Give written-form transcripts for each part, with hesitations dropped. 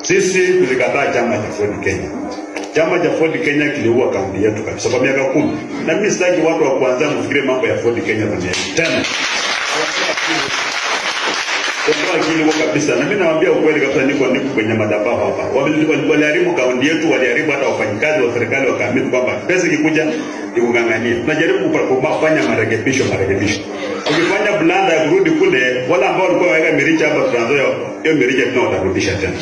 Sisi tulikataa chama cha Ford Kenya. Chama cha Ford Kenya kiliua kaunti yetu kabisa kwa miaka 10. Na mimi sitaki watu wa kuanza mfikire mambo ya Ford Kenya duniani tena. Kwa akili wao kabisa. Na mimi nawaambia ukweli kabisa, niko kwenye madhabahu hapa. Waliharibu kaunti yetu, waliharibu hata wafanyikazi wa serikali, wakaamini kwamba pesa ikikuja ni kung'ang'ania. Tunajaribu kufanya marekebisho. Ukifanya blanda ya kurudi kule, wala ambao walikuwa waweka mirija hapa Trans-Nzoia, hiyo mirija tena watarudisha tena.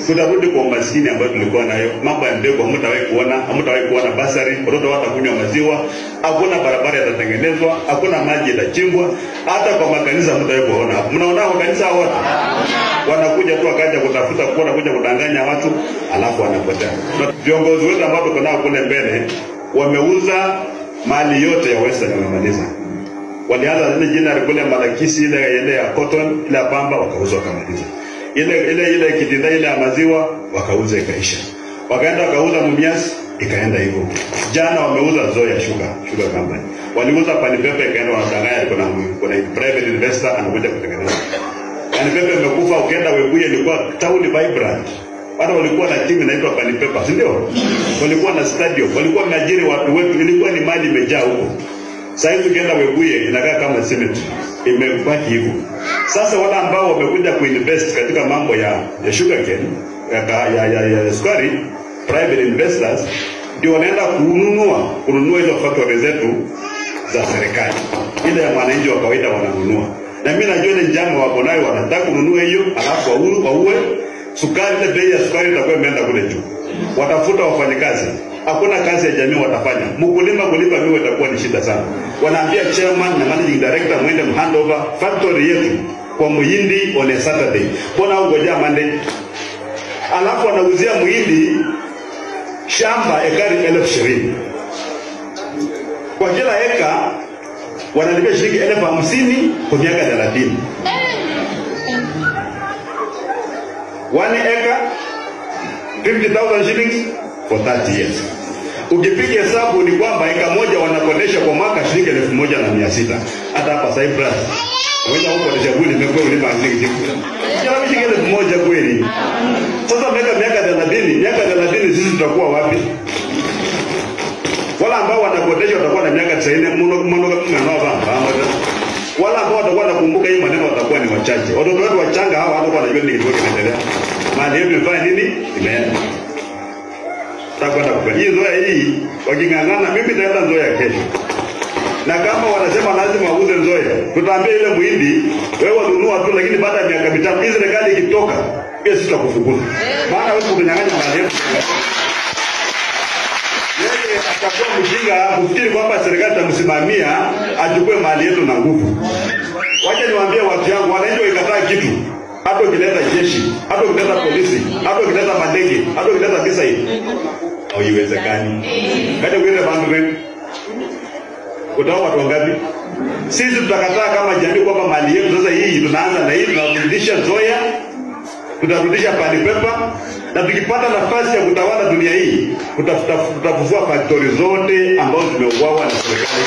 Tutarudi kwa umaskini ambayo tulikuwa nayo. Mambo ya mbegu hamtawahi kuona basari, watoto watakunywa maziwa, hakuna barabara itatengenezwa, hakuna maji itachimbwa, hata kwa makanisa hamtawahi kuona. Mnaona kwa kanisa wote wanakuja tu wakaja kutafuta kuona, kuja kudanganya watu, alafu wanapotea. Viongozi wetu ambao tuko nao kule mbele wameuza mali yote ya Western, wamemaliza. Walianza ile jina kule Malakisi, ile ya cotton, ile ya pamba wakauza wakamaliza. Ile kitinda ile ya maziwa wakauza ikaisha. Wakaenda wakauza Mumias ikaenda hivyo. Jana wameuza Zoya Sugar Company. Waliuza Panipepe ikaenda, wanadanganya kuna private investor anakuja kutengeneza. Panipepe imekufa, ukienda Webuye ilikuwa town vibrant. Hata walikuwa na timu inaitwa Panipepe, si ndio? Walikuwa na stadium, walikuwa wameajiri watu wetu, ilikuwa ni mali imejaa huko. Sasa hivi ukienda Webuye inakaa kama cemetery, imebaki hivyo. Sasa wale ambao wamekuja kuinvest katika mambo ya sugarcane, ya sukari, private investors ndio wanaenda kununua hizo factory zetu za serikali. Ile ya mwananchi wa kawaida wananunua. Na mimi najua ile njama wako nayo, wanataka kununua hiyo alafu waue sukari. Ile bei ya sukari itakuwa imeenda kule juu. Watafuta wafanyikazi. Hakuna kazi ya jamii watafanya. Mkulima kulipa miwa itakuwa ni shida sana. Wanaambia chairman na managing director muende handover factory yetu kwa Muhindi on a Saturday. Mbona ungojea Monday? Alafu wanauzia Muhindi shamba ekari 20,000. Kwa kila eka wanalipia shilingi 50,000 kwa miaka 30. 1 acre 50,000 shillings for 30 years. Ukipiga hesabu ni kwamba eka moja wanakodesha kwa mwaka shilingi 1,600. Hata hapa Cyprus wewe huko kodesha kweli imekuwa ulipa shilingi 1,000 kweli. Sasa miaka 30, miaka 30 sisi tutakuwa wapi? Wala ambao wanakodesha watakuwa na miaka 90 mno mno kama wala ambao watakuwa wanakumbuka hii maneno watakuwa ni wachache. Watoto wetu wachanga hawa hatakuwa wanajua nini kitu kinaendelea. Mali yetu imefanya nini? Imeenda. Tutakwenda kwa hii Nzoia hii waking'ang'ana, mimi nitaenda Nzoia kesho. Na kama wanasema lazima wauze Nzoia, tutaambia ile Muhindi wewe nunua tu, lakini baada ya miaka 5 hii serikali ikitoka, pia sisi tutakufukuza. Maana wewe kunyang'anya mali yetu. Yeye atakuwa mjinga kufikiri kwamba serikali itamsimamia achukue mali yetu na nguvu. Wacha niwaambie watu yangu, wananchi waikataa kitu. Hata ukileta jeshi, hata ukileta polisi, hata ukileta mandege, hata ukileta missile, haiwezekani. Kati ukileta bandu wewe, utaona watu wangapi? Sisi tutakataa kama jamii kwamba mali yetu sasa hii tunaanza na hii, tunarudisha Zoya, tutarudisha Panipepa, na tukipata nafasi ya kutawala dunia hii, tutafufua factory zote ambazo zimeuawa na serikali.